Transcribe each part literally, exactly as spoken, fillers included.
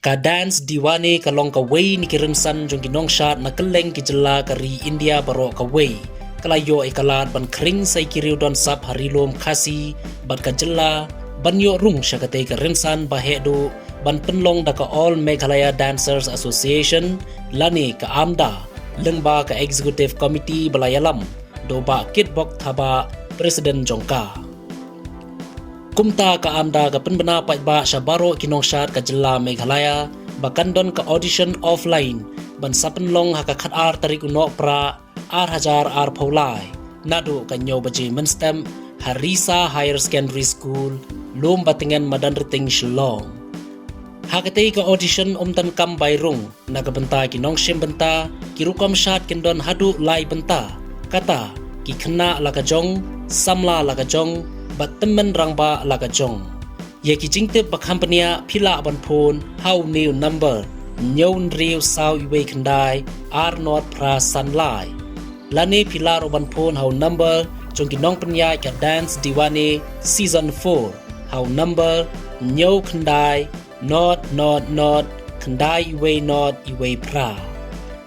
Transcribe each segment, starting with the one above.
Ka dance Diwane ka long kawei na ki rynsan jong ki nongshad na kylleng ki jylla ka ri India baroh kawei. Ka la ïoh ïa ka lad ban khring sa ïa ki riew don sap ha ri lum Khasi bad ka jylla ban ïoh rung sha katei ka rynsan ba heh duh ban pynlong da ka All Meghalaya Dancers Association lane ka AMDA, lyngba ka Executive Committee ba la ïalam da u Bah Kitbok Thabah, President jong ka. Kumta ka AMDA ka pynbna paidbah sha baroh ki nongshad ka jylla Meghalaya ba kan don ka audition offline ban sa pynlong ha ka khatar tarik u Nohprah ar hajar arphew lai, naduh ka hynñiew baje mynstep ha Risa Higher Secondary School, Lum Batngen, Madanrting, Shillong. Ha katei ka audition ym tang kam bai rung na ka bynta ki nongshim bynta, ki rukom shad kin don haduh lai bynta. Kata, ki khynnah la ka jong, samla la ka jong, bad tymmen rangbah la ka jong. Ïa ki jingtip ba kham bniah phi lah ban phone ha une u number hynñiew hynriew saw wei khyndai ar nod phra san lai. Lane phi lah ruh ban phone ha u number jong ki nongpynïaid ka Dance Diwane Season four ha u number hynñiew khyndai nod nod nod khyndai wei nod wei phra.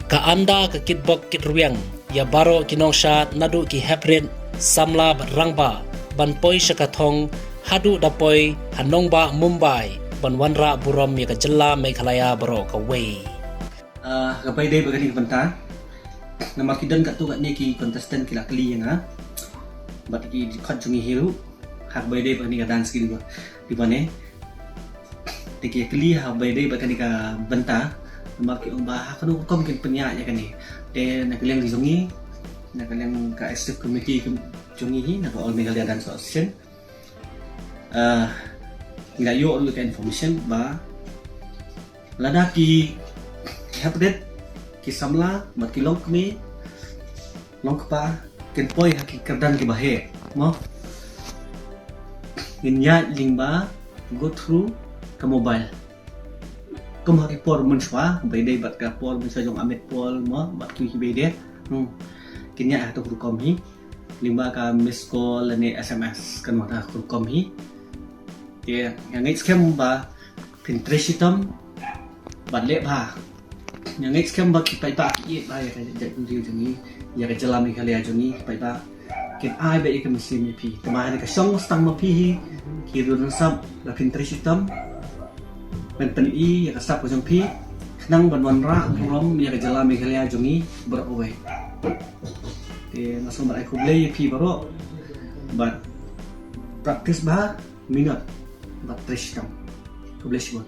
Ka AMDA ka kitbok kitrwiang ïa baroh ki nongshad naduh ki heprit, samla bad rangbah ban poi sha ka thong haduh da poi ha nongbah Mumbai ban wanrah burom ïa ka jylla Meghalaya baroh kawei. Ah, kaba ïadei bad kane ka bynta, namar ki don katto katne ki contestant ki la kylli ïa nga bad ki dkhot jong ngi hi ruh ha kaba ïadei bad kane ka Dance Diwane. Te ki kylli ha kaba ïadei bad kane ka bynta, namar ki ong ba ha kano ka rukom kin pynïaid ïa kane. Te na ka liang jong ngi, na ka liang ka executive committee jong ngi hi, na ka All Meghalaya Dance Association, ah, ngi la ïoh ruh ka information ba lada ki heprit, ki samla bad ki longkmie longkpa kin poi ha ki kyrdan kiba heh, mo, ngin ïaid lyngba go through ka mobile. Kum ha ki por mynshuwa, ba ïadei bad ka por mynshuwa jong Amit Paul, mo, bad kiwei kiba ïadei. Hmm. Kin ïaid ha kato ka rukom hi lyngba ka miss call lane S M S, kan wan ha kato ka rukom hi. Te nga ngeit skhem ba phin trei shitom bad leh bha. Nga ngeit skhem ba ki paidbah ki ïeit bha ïa ka jaitbynriew jong ngi, ïa ka jylla Meghalaya jong ngi, ki paidbah kin ai beit ïa ka mynsiem ïa phi. Te ba ha kane ka shong sdang ma phi hi, ki riew don sap, la phin trei shitom ban pyni ïa ka sap ka jong phi khnang ban wanrah burom ïa ka jylla Meghalaya jong ngi baroh kawei. Te nga sngewbha ban ai khublei ïa phi baroh bad practice bha, minot bad trei shitom. Khublei shibun.